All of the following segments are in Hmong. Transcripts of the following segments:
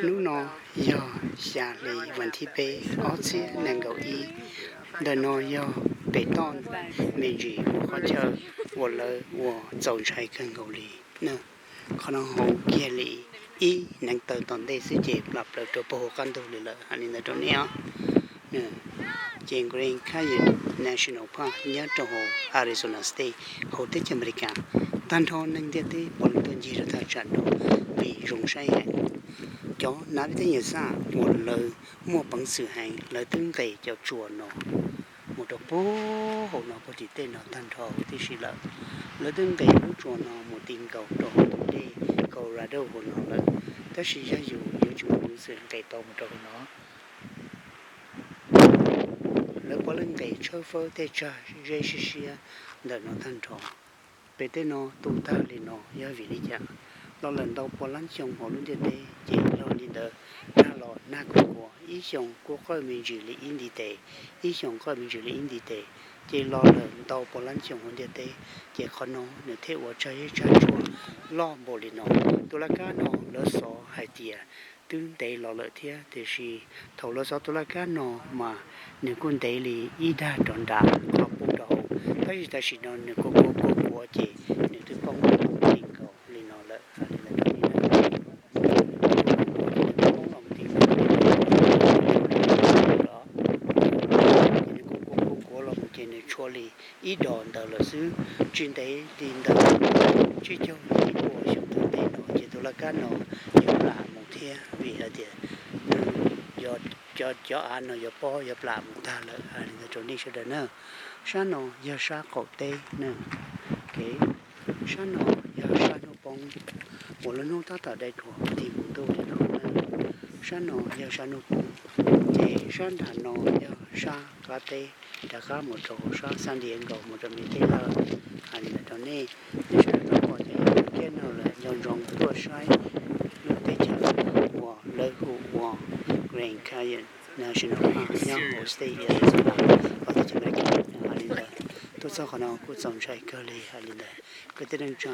Hnub no yog xya hli vas thib peb ob txhiab nees nkaum ib. Ntawm no yog pem toj me ntsis qhov chaw uas lawv ua txaus ntshai kawg nkaus li. Qhov no hauv kiag li ib hneev taw tom ntej xwb ces plam plaws rau puag hauv qab ntug li lawm, hais li ntawd rau nej os. Ces Grand Canyon National Park nyob rau hauv Arizona State hauv teb chaws Amelikas, tag nrho neeg ntiaj teb puav leej tuaj ncig rau thaj tsam no vim zoo saib heev. Cov nav peb teb nyuam xaj uas lawv muaj peev xwm heev lawv twb nqes cov tsuas no mus rau puag hauv no puag tim tej no tag nrho huv tib si lawm. Lawv twb nqes lub tsuas no mus ti nkaus rau hauv tus dej Colorado hauv no lawm, tab sis yog yus yuav tsum muaj peev xwm nqes tau mus rau hauv no. Lawv puav leej nqes tshawb fawb tej tsag zeb siab siab ntawm no tag nrho. Pem tej no tu tag li no yog vim li cas? Los lawm ntau pua lab xyoo hauv lub ntiaj teb ces yog li ntawd, nag los nag kuj kuav, ib xyoos kuj qawj me ntsis li ib ntiv tes, ib xyoos qawj me ntsis li ib ntiv tes, ces los lawm ntau pua lab xyoo hauv ntiaj teb, ces qhov no nws thiaj ua tsag zeb tsag tsuas loj npaum li no. Tus laj kab no lawv xov hais tias twb ntev los lawm thiab, tiam sis thaum lawv xov tus laj kab no mas nws kuj ntev li ib dag rov nram qhov poob rau hauv, tab sis tam sim no nws kuj kuav kuav kuav ces nws twb poob los mus ti nkaus li no lawm, hais li ntawd rau nej. Poob los mus ti nkaus li no lawm, ces nws kuj kuav kuav kuav los mus ces nws tshuav li ib dos ntawd lawm xwb, tsis ntev li ntawd, tsib caug ib puas xyoo tom ntej no ces tus laj kab no yuav plam mus thiab, vim hais tias nws, cov, cov av no yuav pob yuav plam mus tag lawm, hais li ntawd rau nej sawv daws na. Sab no yog sab qaum teb na. Sab no yog sab hnub poob uas lub hnub tab tom dai rhuav ti mus ntuj li no na. Sab no yog sab hnub poob, ces sab nram no yog sab qab teb rov qab mus rau sab San Diego mus rau Mesquite lawm, hais li ntawd rau nej. Nej sawv daws tau pom ces kiag no lawm, nco ntsoov tuaj saib lub teb chaws uas lawv hu ua Grand Canyon National Park nyob hauv state Arizona, hauv teb chaws Amelikas, hais li ntawd. Tuaj txog qhov no kuj txaus ntshai kawg li, hais li ntawd. Kwv tij neej tsa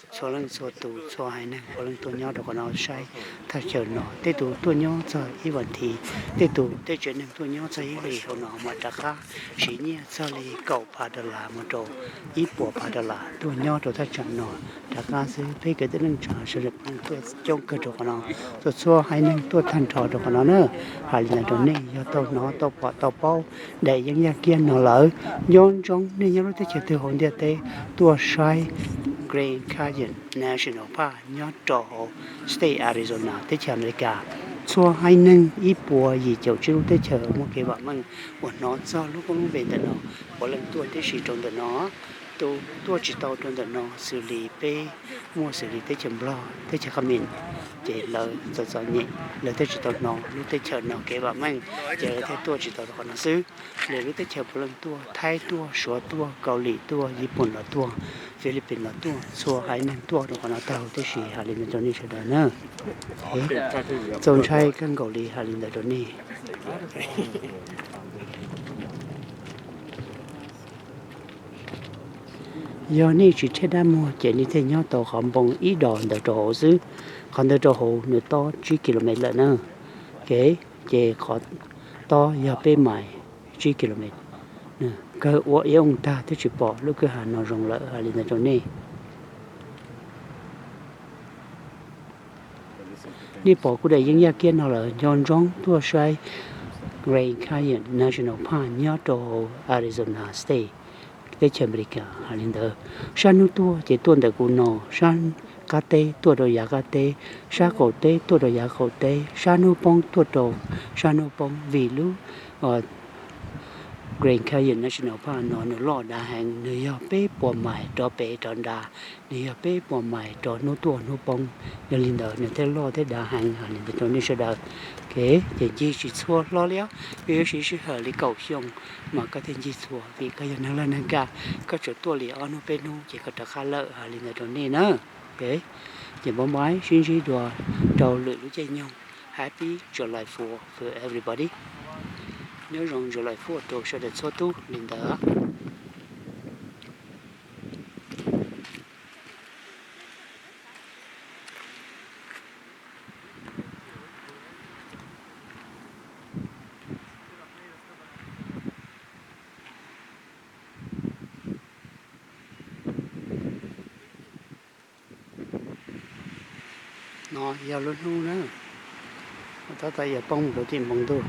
txhua leej txhua tus, txhua haiv neeg puav leej tuaj nyob rau qhov no saib thaj chaw no. Tej tus tuaj nyob txog ib vas thiv, tej tus tej tsev neeg tuaj nyob txog ib hlis hauv no mas rov qab siv nyiaj txog li kaum phav dollar mus rau ib puas phav dollar tuaj nyob rau thaj tsam no rov qab xwb. Peb kwv tij neej tsa sawv daws puav leej tuaj coob kawg rau qhov no, txhua txhua haiv neeg tuaj tag nrho rau qhov no na. Hais li ntawd rau nej, yog tau hnov tau pom tau paub daim yeeb yaj kiab no lawm, nco ntsoov nej nyob lub teb chaws twg hauv ntiaj teb tuaj saib Grand Canyon National Park nyob rau hauv state Arizona teb chaws Amelikas. Txhua haiv neeg ib puas yim caum tsib lub teb chaws muaj kev vam meej uas hnov txog lub koob lub npe ntawm no puav leej tuaj tib si rau ntawm no. Tus tuaj tsis tau rau ntawm no xws li peb muaj xws li teb chaws Nplog, teb chaws Qhab Mim, ces lawv txom txom nyem, lawv thiaj tsis tau hnov lub teb chaws no kev vam meej, ces lawv thiaj tuaj tsis tau rau qhov no xwb. Lwm lub teb chaws puav leej tuaj, Thaib tuaj, Suav tuaj, Kaus Lim tuaj, Yiv Pooj los tuaj, Philippines los tuaj, txhua haiv neeg tuaj rau qhov no tag huv tib si, hais li ntawd rau nej sawv daws na. Txaus ntshai kawg nkaus li, hais li ntawd rau nej. Yog nej tsis tshaib dab muag ces nej thiaj nyob tau qhov npoo ib dos ntawd rau hauv xwb. Qhov ntawd rau hauv nws tob tsib kilomev lawm na. Kev ces qhov tob yog peb mais tsib kilomev. Kawg ua ib oo tag twb tsis pom lub kwj ha no zoo lawm, hais li ntawd rau nej. Nej pom kuv daim yeeb yaj kiab no lawm, nco ntsoov tuaj saib Grand Canyon National Park nyob rau hauv Arizona State, teb chaws Amelikas. Hais li ntawd, sab hnub tuaj ces tuaj ntawm kuv no, sab qab teb tuaj rau yav qab teb, sab qaum teb tuaj rau yav qaum teb, sab hnub poob tuaj rau sab hnub poob, vim lub Grand Canyon National Park no nws loj dav heev, nws yog peb puas mais rov pem rov nrad, nws yog peb puas mais rov hnub tuaj hnub poob. Yog li ntawd nws thiaj loj thiab dav heev, hais li ntawd rau nej sawv daws. Ces ncig tsis txhua hlo li os, koj yuav siv sij hawm li kaum xyoo mas koj thiaj ncig txhua, vim koj yog neeg laj neeg kaj, koj tsuas tuaj li ob hnub peb hnub ces koj rov qab lawm, hais li ntawd rau nej na. Ces npaj npaj sib ntsib dua rau lwm lub caij nyoog. Happy July Fourth to everybody. Nyob zoo July Fourth rau sawv daws txhua tus li ntawd. Yog lub hnub na, tab tom yawg poob mus rau tim npoo ntuj.